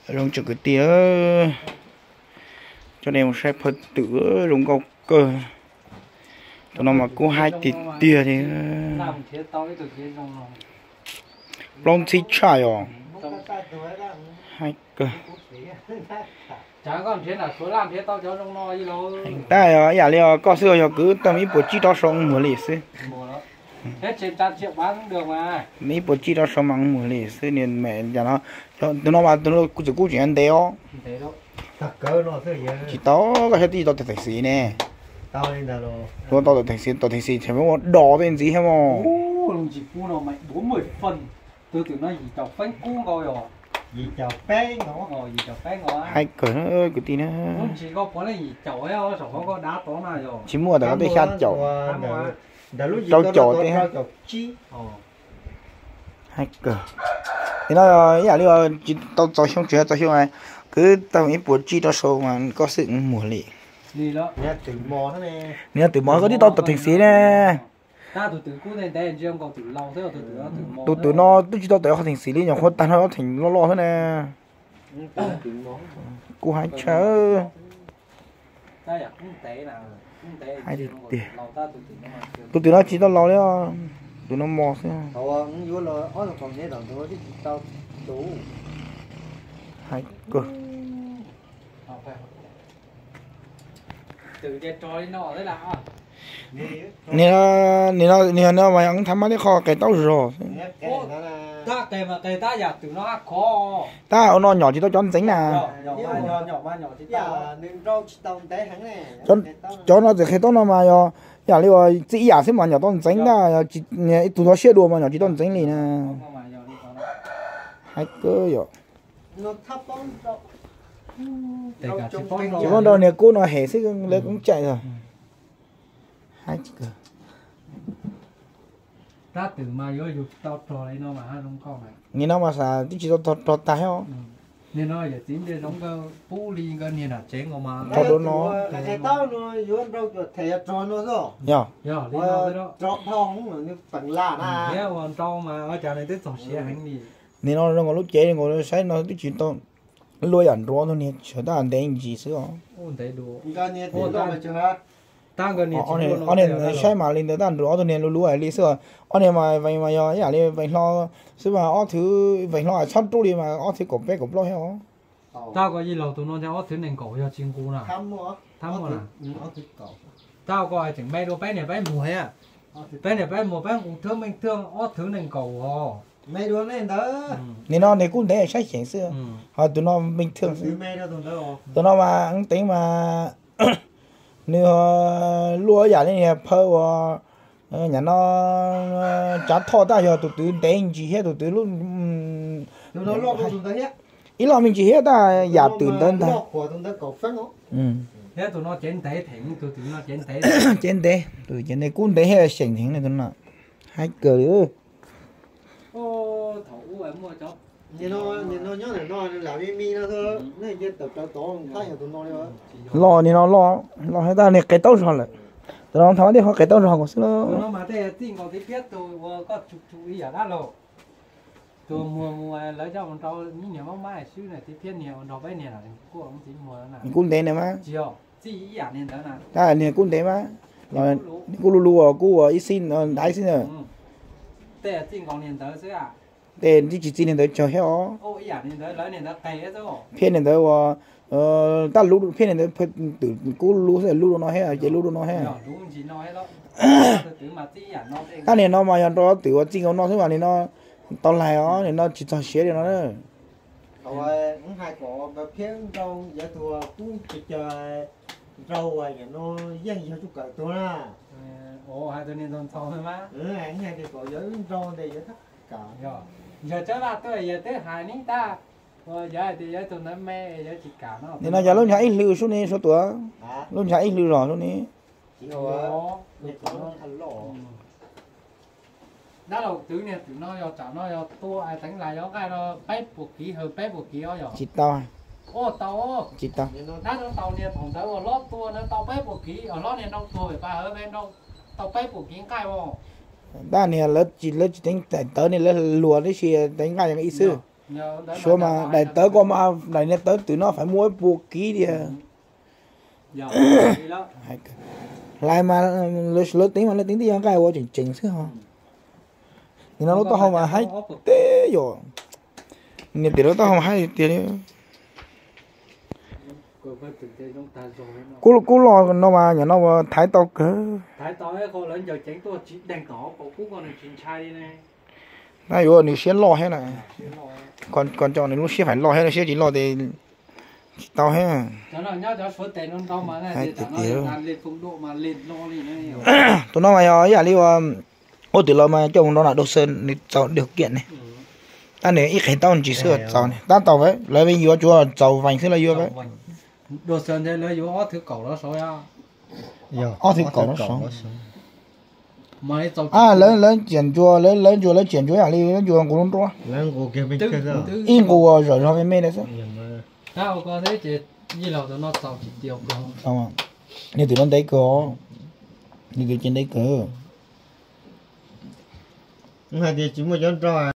Zoo tsoom kwv tij, coj nej mus saib phaj twm zoo nkauj kawg. Tus no mas kub haib tiag tiag li. Plaub ntxhib tshaj os. Haib kawg. Tab ib yam li koj xwb, yog kwv tag ib puas tsib rau saud muag li xwb. Ib puas tsib rau saud mas muag li xwb, niag me cas no. Tus no mas kuv txawm kuj tseem ntev os. Tsis tau, koj saib twb tsis tau tawm theem xis ne. Tau tawm theem xis, tawm theem xis tseem muab ua dos tej ntxiv thiab mos. Haib kawg kwv tij na. Tsis muaj, tawm tej xya caum, rau caum tej. Haib kawg. Nim no ib yam li tsis tau txaus xyoo, tsis tau xyoo, kwv tag ib puas tsib rau saud mas koj xwb muag li. Nim no twm mos koj twb tau tawm theem xis ne. Tus twm no twb tsis tau tawm qhov theem xis li, nyuam qhuav tag nrho ob theem loj loj xwb na. Kuj haib tshaj. Haib tiag tiag. Tus twm no tsis tau laus li os, tus no mos xwb. Haib kawg. Nim no, nim no mas thaum mab tib qho qes taub zog xwb. Tab ua no nyom tsis tau cov ntxeev na. Cov no txawm qhia tau no mas yog yam li uas txij ib yam xwb mas nyom tau ntxeev na, ib tug ntxhov siab dua mas nyom tsis tau ntxeev li na. Haib kawg yom. Tsis paub nrog niag kub no hem xwb lawv kub caij os. Nim no mas xav twb tsis tau rog tag thiab os. Thaum dua no. Yog. Nim no zoo nkaus lub cev nkaus saib no twb tsis tau luaj yam nrov tug niag, sawv tab ntev ntsis xwb os. Ob niag saib mas li ntawd tab nrov tug niag luj luj li xwb os. Ob niag mas vees mas yog ib yam li vees hlo xwb mas ob thwv vees hlo txhob rub li mas ob thwv kaum peb kaum plaub thiab os. Tab ko yij laug tus no ob thwv nees nkaum yog tsis nqus na. Tab ko tseem me dua peb niag peb muag thiab. Peb niag peb muag peb nqus thwb meej thwj ob thwv nees nkaum os. Nim no nws kub ntev saib xyeem xwb, ho tus no meej thwj xwb. Tus no mas teev mas nws luaj yam li niag phaw uas nyam no tsav thoj tab yog tus twv ntev ntsis thiab tus twv lub ib loj me ntsis thiab tab yam twm ntawd ntag. Cev ntev, tus cev ntev kub ntev thiab xyeem heev li tus no. Haib kawg li. Loj nim no loj, loj tab niag qe taub zog lawm. Tus no thaum ib qho qe taub zog nkaus xwb. Kub ntev na mas, tab niag kub ntev mas, kub lu lu kub ua ib xib ntawd xwb na. Tej twb tsis txij niag ntawd tsawg thiab os. Phiaj niag ntawd ua, tab lub phiaj niag ntawd twm kub lu xwb, lub rau no thiab ces lub rau no thiab. Tab niag no mas yog nrau twm ua txij nkaus no xwb mas nim no tau lais os, nim no tsis txog siav li no. Nim no yog lub ncha ib hlw sub ne, sub tuav, lub ncha ib hlw zog sub ne. Dab laug twv niag twm no yog tsam no yog tua teev lais yog nqaij no peb puas kiv hawm peb puas kiv os yog? Tsis tau. Tsis tau. Tab niag lawv tsis, lawv tsis teev tawv ne, lawv luas tib si teev nqaij ib xwb. Suav mas daim tawv ko mas daim niag tawv twm no fais muaj ib puas kib tiag. Hlais mas lawv teeb mas lawv teeb twb yog nqaij ua tseem tseem xwb ho. Nim no lub taub hau mas haib teb yom. Niam tias lub taub hau mas haib tiag li. Kuv, kuv los no mas nyuam no ua thaiv tau kawg. Tab yuav nws siab loj thiab na. Ko nco nws lub siab fais loj thiab, lub siab tsis loj ces tsis tau thiab. Tiag tiag. Tus no mas yog ib yam li ua, ua twm los mas coj mus nrog nram Dua Xaws nws txaus dua kiam ne. Tab nws ib qheg taub ntsis xwb txaus ne, tab tau lawv yuav tsuas txaus vees xwb lawv yuav. Ob thwv kaum los saud. Lawv, lawv ciam ntsuas, lawv ntsuas, lawv ciam ntsuas yam li lawv ntsuas nqus lub nruab. Ib nqus zawm zog me me li xwb. Nws twm no ntev kawg, nws twm ces ntev kawg. Hais tias tsis muaj cov nrog